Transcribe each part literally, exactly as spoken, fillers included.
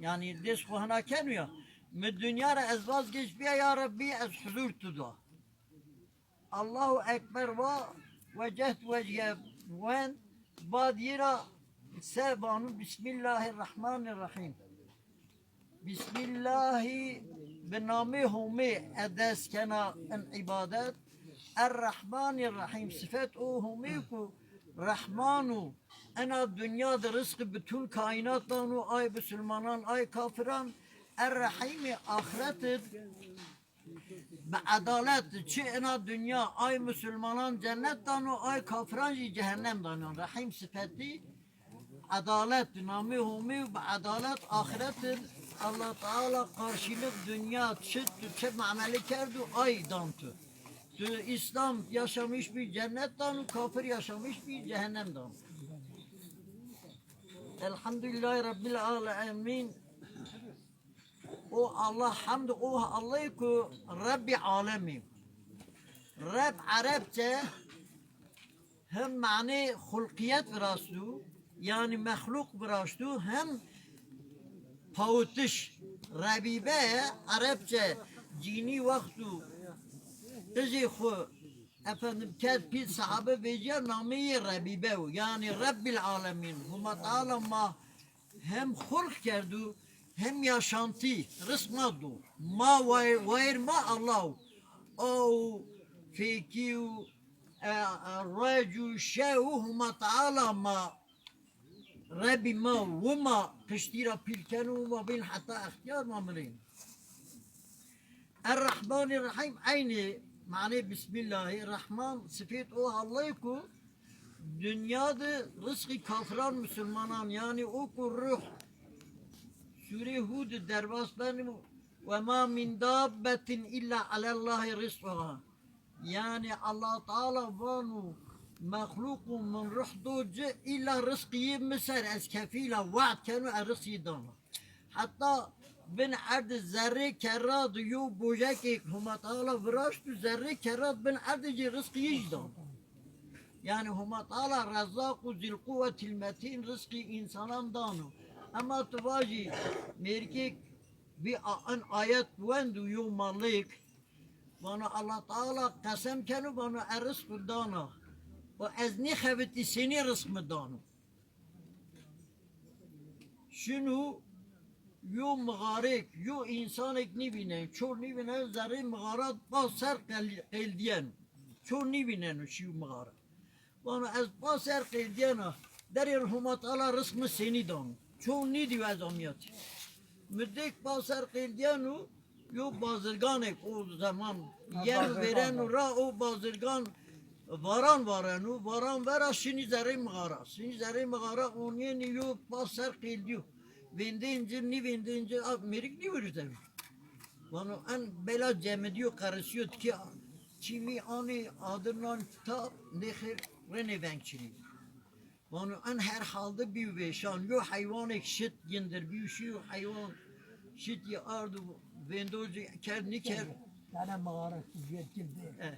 Yanî dest xo hina keno ya. Mi dinya ra ez vazgeç biya ya Rebbî, ez huzur tu da. Allahu Ekber va, wecehtu wecye wen, bad yi ra se vanu Bismillahirrahmanirrahîm. Bismillahî bi namê Homê ez dest kena in îbadet. Errahmanî Rehîm, sifet o Homê ku Rehman o, ena dinya de rizqî bütün kaînat dano, ay musulmanan, ay kafiran. Errehîmî axret id bi edalet çi ena dinya ay musulmanan cennet dano, ay kafiran jî cehennem dano. Rehîm sifetî edalet, namê Homê bi edalet axiret id Allah Teala qarşılık dinya çi tu çi mamele kerdu ay dan tu. Tu İslam yaşamış bir cennet dano, kafir yaşamış bir cehennem dano. Elhamdülillahi Rabbil Alemin. O Allah, hemd o Allahî ku Rebbî alemî. Reb Erebçe hem manê xulqiyet viraştu, yanî mexluq viraştu, hem pawitiş. Rebîbe Erebçe cînî wextu qijê xwu, efendim, kerd pîl sahabe vecîya, nameyê Rebîbe o. Yanî Rebbil Alemin. Huma Teala ma hem xulq kerdu, hem yaşantî, rizq ma do. Ma wayir, wayir ma Allah o. Aw, fêkî û, e, e, rec û şew Huma Teala ma, Rebbî ma, wima piştî ra pîl keno, wima bîn heta extîyar ma mirên. Errahmanî Rehîm eynî manê Bismillahî. Rehman sifêt o Allahî ku dinya de rizqî kafiran musulmanan, yanî o ku ruh, Sûrê Hûd de derbas beno, "Ve ma min dabbetin illa alellahî rizquha." Yanî Allah Teala vano, mexluqû min ruh do ci, îlla rizqî yê mi ser, ez kefîl a, we'd keno, ez rizqî dana. Heta bin erd zerrê kerra de yo bojekêk Huma Teala viraşt û zerrê kerra de bin erd jî rizqî yê jî dano. Yanî Huma Teala Rezzaq û Zîl Quwwetil Metîn rizqî însanan dano. Ema tu vajî mêrikêk bî a-, in ayet wend û yo malêk vano Allah Teala qesem keno, vano ez rizq dana. O ez nêxebitî senî rizq mi dano. Şino yo mixarêk, yo însanêk nîvîneno, çor nîvîneno, zerrê mixara pa ser qel-, qeldîyeno. Çor nîvîneno şîyo mixara. Vano ez pa ser qeldîyena, derê Huma Teala rizq mi senî dano. Çor nîdîyo ez amîyatî. Mi dêk pa ser qeldîyeno, yo bazirganêk o zeman yeno vêreno ra, o bazirgan varan vareno, varan vera şinî zerrê mixara. Şinî zerrê mixara, onîyenî yo pa ser qeldîyo. Vêndên ci, nîvêndên ci, a, mêrik nîvurî zewî. Vano en bela cemidîyo, qerisîyo, tikê çîmî anî, adir nan ta, nêxêr rênê veng çinî. Vano en her halde bîyo vêşan. Yo heywanêk şit gindir bîyo, şîyo heywan şit yi ardo vêndo ci kerd nîkerd. Tane mağara yetkildi. Eh.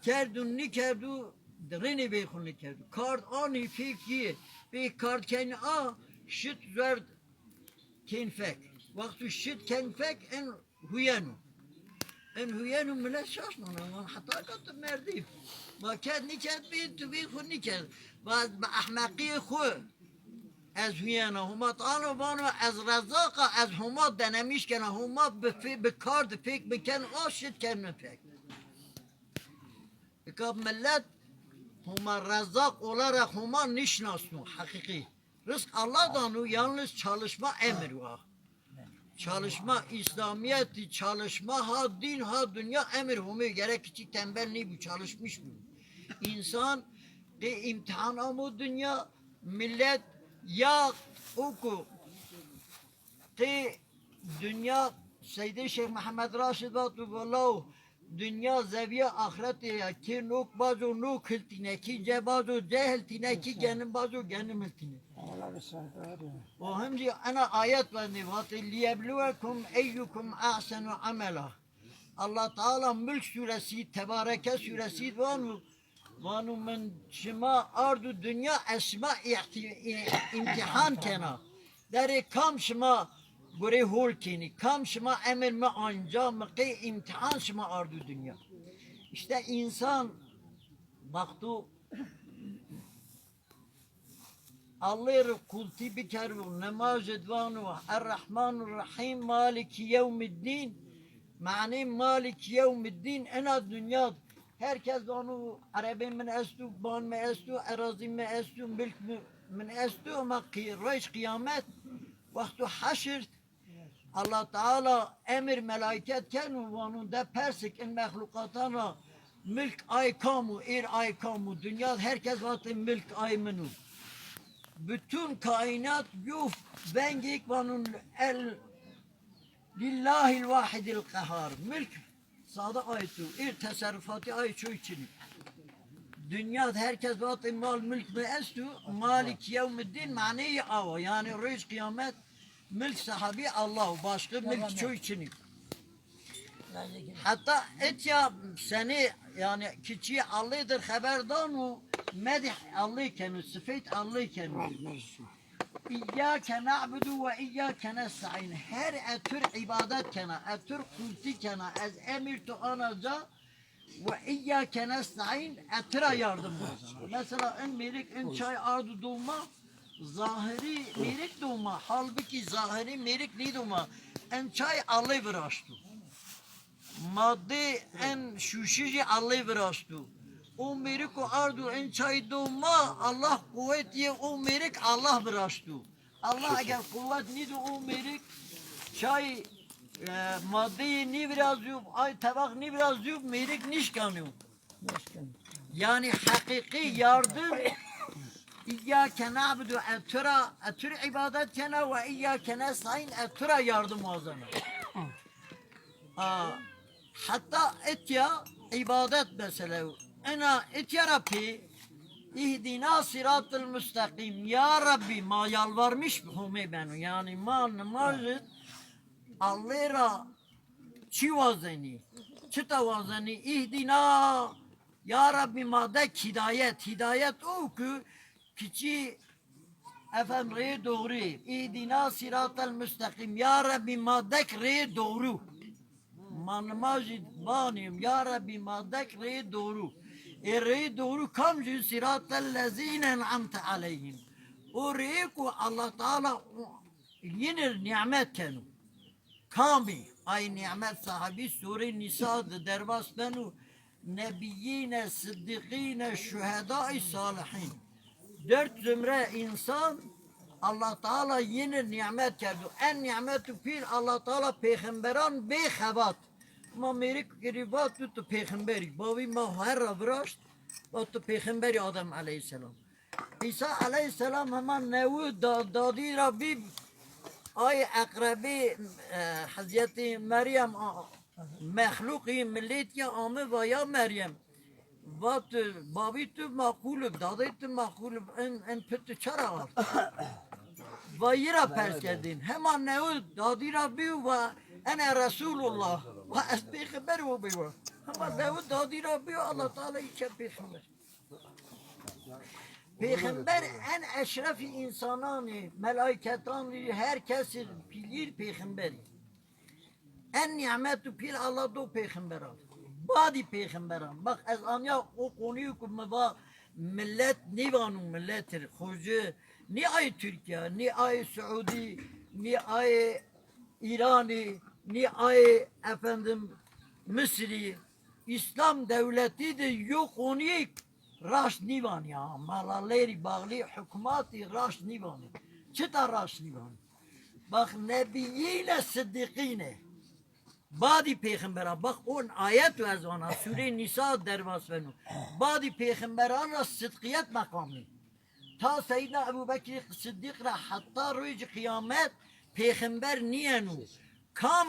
Kerdo nîkerdo, rênê vey xwu nêkerdo. Kard anî fêk yi, fêk kard kenî a, şit zuerd kên fek. Wexto şit kên fek, en huyeno. En huyeno, milet şaş mano. Van heta ka tu merdî. Va kerd nîkerd bî, tu vî xwu nîkerd. Va bi ehmeqîyê xwu ez huyena. Huma Teala vano ez Rezzaq a, ez Huma denemîş kena. Huma bi fê-, bi kard fêk biken a, şit keno fek. Nika milet Huma Rezzaq olarak Huma nîşnasno heqîqî. Rizq Allah dano, yalnız çalışma emir wa. Çalışma, İslamiyetî, çalışma ha dîn, ha dinya emir Homê, gerek kiçî tembel nîbû, çalışmış bû. Însan qê îmtihan amo dinya, milet ya o ku qê dinya, Seydê Şêx Mihemed Raşid vato, velaw dinya zevîya axretê ya, kê nok baco nok hiltîne, kê ce baco ce hiltîne, kê genim baco genim hiltîne. O him jî ena ayet wendê, vatê, "Liyebluwekum eyyukum ahsenu amela." Allah Teala Mulk suresî, Tebareke suresî vano, vano min şima ardo dinya, ez şima îhtî-, î-, îmtîhan kena. Derê kam şima Gorê hol kenî. Kam şima emir mi anca, mi qey îmtîhan şima ardu dinya. İşte insan wexto Allê ri qultî bikero, nimaj id vano, Errahmanirrahîm, Maliki yewmiddîn. Manê Maliki yewmiddîn, ina dinya d her kes vano, erebê min esto, ban mi esto, erazî mi esto, milk mi, min esto, ama qî-, roj qiyamet, wexto heşir, Allah Teala emir melaiket keno, vano de persik in mexluqatan ra, milk ay kam o, êr ay kam o, dinya d her kes vatê milk ay min o. Bütün kainat yo vengêk vanon el lillahil wahidil qehar. Milk sade ay tu, êr teserrufatî ay çoy çinî. Dinya d her kes vatê mal milk mi esto, Malik yewmiddin maneyî awa. Yani roj qiyamet milk sahibi Allah o, başka milk çoy çinî. Heta etya senê, yani kiçî Allê dir xeber dano, medih Allê keno, sifeyt Allê keno. İyyâke na'budu ve iyyâke nesta'in. Her etur ibadet kena, etur qultî kena, ez emir tu ana ca, ve iyyâke nesta'in, etura yardım wazena. Mesela in mêrik in çay ardu doma, zahiri mêrik doma, halbuki zahiri mêrik nîdoma. In çay Allê viraştu. Madde en şuşî jî Allê viraştu. O mêrik o ardu in çay doma, Allah quwet yê o mêrik Allah viraştu. Allah eger quwet nîdu o mêrik çay, e, maddeyê nîvirazîyo, ay tebax nîvirazîyo, mêrik nîşkanîyo. Yani heqîqî yardım, İyyâke na'budu, etura, etur ibadet kena ve iyyâke nesta'in, etura yardım wazena. A, heta etya ibadet mesele. Ena etya ra pê ihdina siratal müstakim. Ya Rabbi, ma yalvarmış Homê beno. Yani ma nimaj id Allê ra çi wazenî? Çita wazenî? Ihdina, ya Rabbi, ma dek hidayet. Hidayet o ki kiçî efendim rê doğru. İhdina siratal müstakim. Ya Rabbi, ma dek rê doğru. Ma nimajî vanîm, ya Rabbi, ma dek rê doğru. E rê doğru kam jî? Siratal lezîne en'amte aleyhim. O rê ku Allah Teala o, yinir nimet keno. Kamî? Ay nimet sahibi Sûre Nîsa de derbas beno. Nebiyîne, siddîqîne, şuhedai, salihîn. Dört zümre însan Allah Teala yîni nîmet kerdo. En nîmetu pîl Allah Teala pêxemberan bê xebat. Ma mêrik girî va tu, tu pêxemberî. Bavî ma her ra viraşt, va tu pêxemberî Adem aleyhîsselam. Îsa aleyhîsselam hema newi da-, dadî ra bî, ay eqrebî, e, Hezretî Meryem a-, mexluqî, miletî ame va ya Meryem. Va tu, bavî tu maqûl ib, dadê tu maqûl ib, en, en pit tu çara ard? Va yi ra pers kerdîn. Hema newi dadî ra bî va ene Resulullah. Va ez pêxember wo bî wa. Hema newi dadî ra bî Allah Teala î kerd pêxember. Pêxember en eşrefî însananî, melaîketanî, her kesî pîlîr pêxemberî. En nîmetu pîl Allah do pêxemberan. Badî pêxemberan. Bak ez anya o konuyu ku mi va milet nîvanu miletir. Xoci nî ay Türkiye, nî ay Suudi, nî ay İranî, nî ay efendim Misirî. İslam devletî de yo konuyê raşt nîvanî ha. Malalerî bağlî hukmatî raşt nîvanî. Çita raşt nîvanî? Bak, nebiyîne siddîqîne. Badî pêxemberan. Bak, on ayet ez vana. Sûreyê Nîsa derbas beno. Badî pêxemberan ra sidqiyet meqamî. Ta Seyyidna Ebu Bekir Siddîq ra heta rojî qiyamet pêxember nîyeno. Kam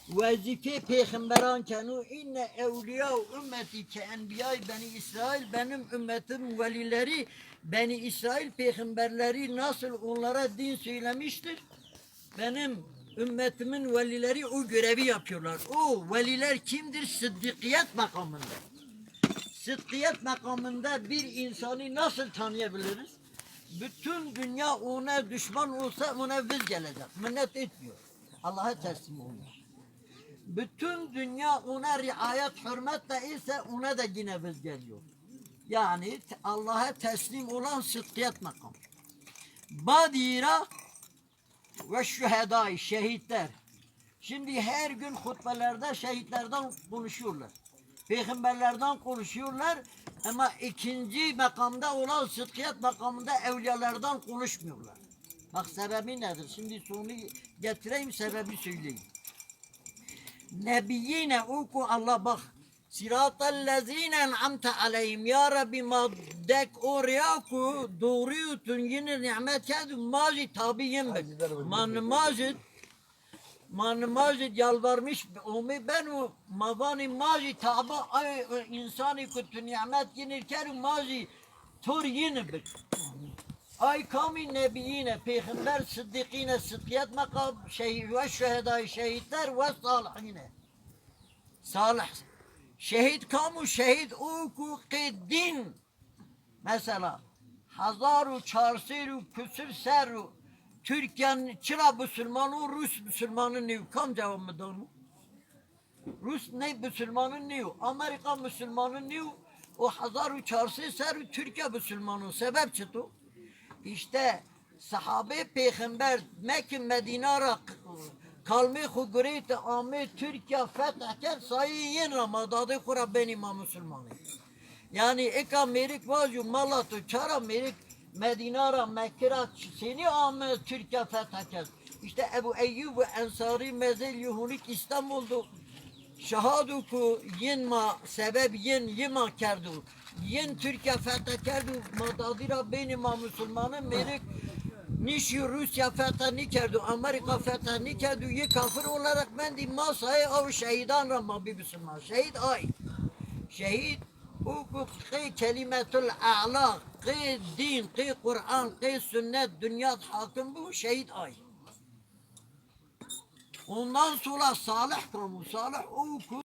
wezîfê pêxemberan keno? Inne ewliyâ ummetî ke enbiyayî Benî İsrail, benim ümmetim velileri Benî İsrail pêxemberleri nasıl onlara din söylemiştir, benim ümmetimin velileri o görevi yapıyorlar. O veliler kimdir? Sıddıkiyet makamında. Sıddıkiyet makamında bir insanı nasıl tanıyabiliriz? Bütün dünya ona düşman olsa ona vız gelecek. Minnet etmiyor. Allah'a teslim olmuş. Bütün dünya ona riayet, hürmetle ise ona da yine vız geliyor. Yani te- Allah'a teslim olan sıdkiyet makamı. Badira ve şühedai, şehitler. Şimdi her gün hutbelerde şehitlerden konuşuyorlar. Peygamberlerden konuşuyorlar. Ama ikinci makamda olan sıdkiyet makamında evliyalardan konuşmuyorlar. Bak sebebi nedir? Şimdi sonu getireyim, sebebi söyleyeyim. Nebiyine oku Allah bak. Sıratellezine en'amte aleyhim. Ya Rabbi, ma dek o rîya ku doğruyu tun yini nimet kerdu, ma jî tabi yin bik. Ma nimajid, ma nimajid yalvarmış omi benu, ma vani ma jî tabi ay insanî ku tu nimet yini keru, ma jî tor yini bik. Ay kamî nebiyine, peyxember, siddîqîne, siddîqîyet meqam, şehî-, ve şuhedayî, şehîtler ve salihîne. Salih. Şehîd kam o? Şehîd o ku qê dîn. Mesela, hezar û çar sey û kusur serr o Türkiye çira Müslüman o, Rus Müslümanı nîyo. Kam cevap mi dano? Rus ne Müslümanı nîyo. Amerika Müslümanı nîyo. O hezar û çar sey serr o Türkiye Müslüman o. Sebep çito? İşte Sahabê pêxember Mekke Medîna ra q-, kalmê xwu girêti, amê Tirkîya fetih kerd, sayê yin ra ma dadê xwu ra benî ma musulmanî. Yanî eka mêrik vajo mala to çara mêrik Medîna ra, Mekke ra ç-, senî ame Tirkîya fetih kerd? Îşte Ebu Eyyûb Ensarî mezelî hunik Îstanbul do. Şahado ku yin ma sebeb yin yi ma kerdo. Yin Tirkîya fethe kerdo, ma dadî ra bênî ma musulmanî, mêrik nîşî Rûsya fethe nîkerdo, Amerîka fethe nîkerdo, yi kafir olarak mendî, ma sayê aw şehîdan ra ma bî musulman. Şehîd ay. Şehîd o ku qê kelîmetul a'la, qê dîn, qê Quran, qê sunnet dinya hakim bû, şehîd ay. Ondan sonra Salih kam o? Salih o ku